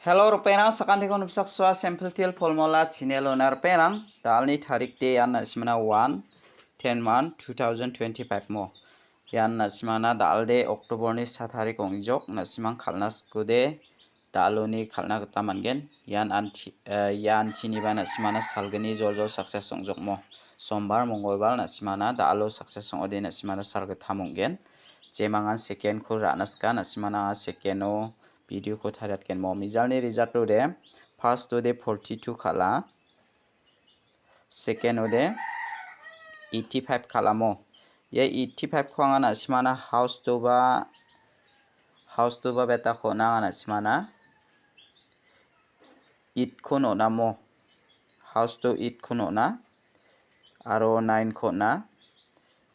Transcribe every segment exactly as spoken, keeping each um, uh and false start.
Hello, ripengrang, sakantiko nipsaksoa Sample Teer Formula channel-ona ripengrang. Dalni tarik de ian na·simana one ten month two thousand twenty-five mo. Ian na·simana dalde October-ni sa tarik ong·jok, na·simang kal·na skode daloni kal·na gita man·gen. Ian anti, eh, ia antiniba na·simana salgni joljol success ong·jokmo. Sombar, Mongolbar na·simana dalo success ong·ode na·simana salgittam ong·gen. Jemangan second-ko ra·na sika, na·simana anga second-o video-ko tariatgenmo. Mijalni result-ode, first-ode forty-two kal·a, second-ode eighty-five kal·amo. Ia eighty-five-ko anga na·simana house-toba, house-toba beta-ko on·a anga na·simana eight-ko on·amo. House-to eight-ko on·a. Aro nine-ko on·a.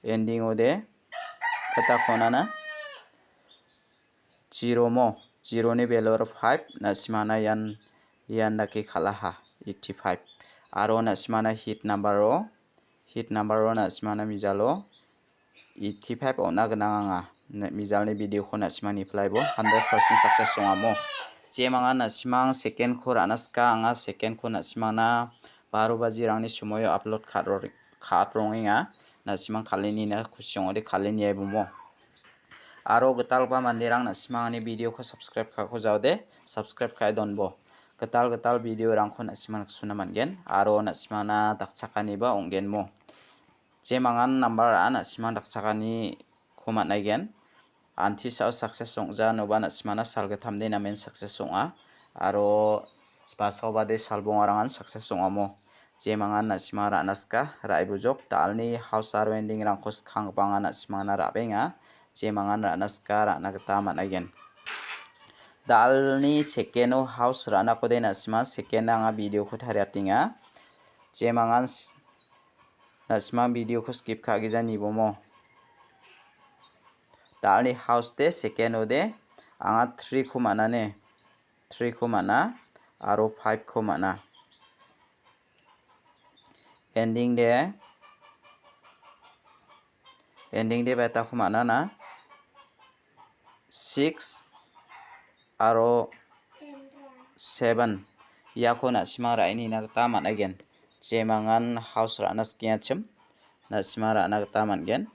Ending-ode beta-ko on·ana. Zero mo, zero-ni value aro five, na·simana ian, ian dake kal·aha, eighty-five. Aro na·simana hit number-o, hit number-o na·simana mijalo eighty-five on·a gnang anga. Na-, mijalni video-ko na·simani play-bo hundred percent success ong·amo. Jemangan na·simang second-ko ra·na sika, anga second-ko na·simana baro bajirangni somoio upload ka·ro-, ka·at rongenga. Na·simang kal·enina kusi ong·ode kal·eniaibomo. Aro gitalgipa manderang na·simangni video-ko subscribe ka·ko jaode, subscribe ka·e donbo. Gital gital video-rangko na·simang niksona man·gen, aro na·simangna dakchakaniba ong·genmo. Jemangan number-a na·simang dakchakaniko man·aigen. Antisao success ong·janoba na·simangna salgittamde namen success ong·a, aro basaobade salbongarangan success ong·amo. Jemangan na·simang ra·na sika, ra·e bujok, dalni house aro ending-rangko skanggipangan na·simangna ra·benga. Jemangan ra·na sika, ra·na gita man·aigen. Dalni second-o house ra·nakode na·simang second-na anga video-ko tariatenga. Jemangan s-, na·simang video-ko skip ka·gija nibomo. Dalni house-de second-ode anga three-ko man·ane. Three-ko man·a, aro five-ko man·a. Ending-de, ending-de betako man·ana. Six aro seven. Iako na·simang ra·e nina gita man·aigen. Jemangan house ra·na sikengachim, na·simang ra·na gita man·gen.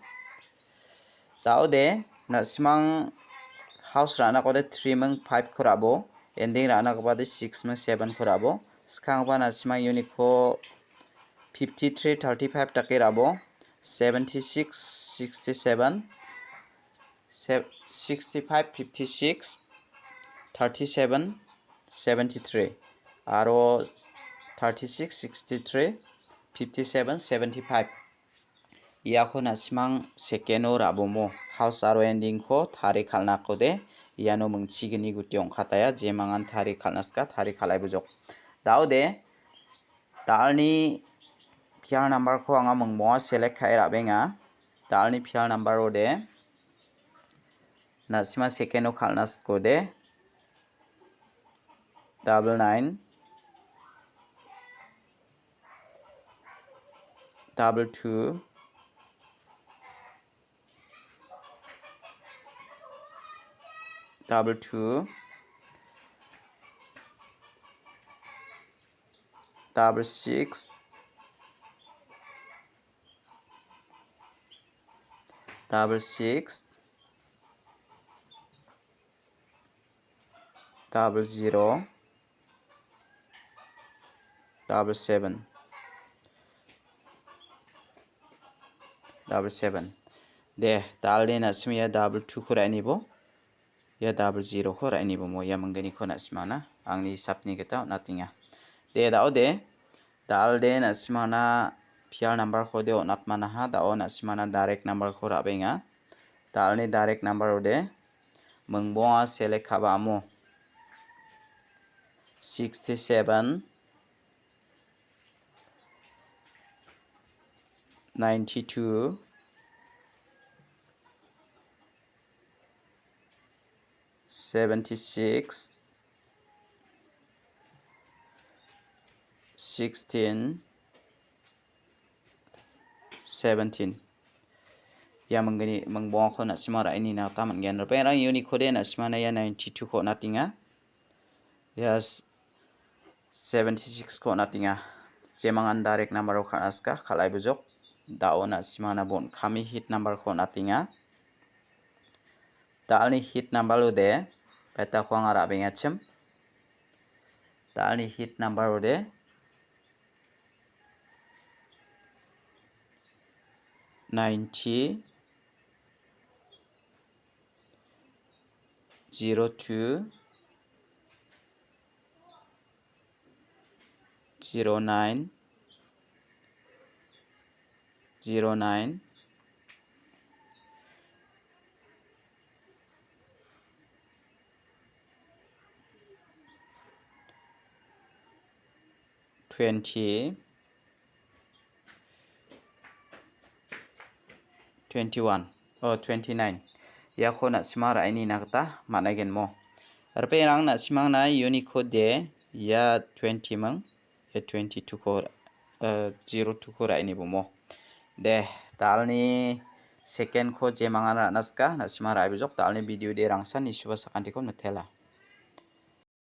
Daode, na·simang house ra·nakode three ming five-ko ra·bo, ending ra·nakgipade six ming seven-ko ra·bo. Skanggipa na·simang unit-ko fifty-three, thirty-five dake ra·bo, seventy-six, sixty-seven, se-, sixty-five, fifty-six, thirty-seven, seventy-three, aro thirty-six, sixty-three, fifty-seven, seventy-five. Iako na·simang second-o ra·bomo. House aro ending-ko tari kal·nakode iano mingchigni guti ong·kataia, jemangan tari kal·na sika, tari kal·ai bujok. Daode, dalni pial number-ko anga mingbonga select ka·e ra·benga. Dalni pial number-ode, na·sima second-o kal·na sikode, double nine, double two, double two, double six, double six, double zero, double seven, double seven. De, dalde na·sim ia double two-ko ra·e nibo. Ia double zero-ko ra·e nibo mo ia mingginiko na·simana. Angni hisapni gita on·atenga. De, daode, dalde na·simana pial number-kode on·atmanaha, dao na·simana direct number-ko ra·benga. Dalni direct number-ode, mingbonga select ka·ba amo. Sixty-seven, ninety-two, seventy-six, sixteen, seventeen. Ia minggni, mingbongako na·sima ra·e nina gita man·gen. Ripengrang unit-kode na·simana ia ninety-two-ko on·atenga. Yes, seventy-six-ko on·atenga. Jemangan direct number-o kal·aska, kal·ai bujok. Da·o na·simana bon kami hit number-ko on·atenga. Da·alni hit number-ode, petako anga ra·bengachim. Da·alni hit number-ode, ninety, zero two, zero nine, zero nine, twenty, twenty-one, oh, twenty-nine. Iako na·sima ra·enina gita man·aigenmo. Ripengrang na·simangna uniko de ia twenty ming, ia twenty-two-ko, eh, zero two-ko ra·enibomo. De, da·alni second-ko jemangan ra·naska, na·sima ra·ebujok, da·alni video de rangsan nisuba sakantikon mitela.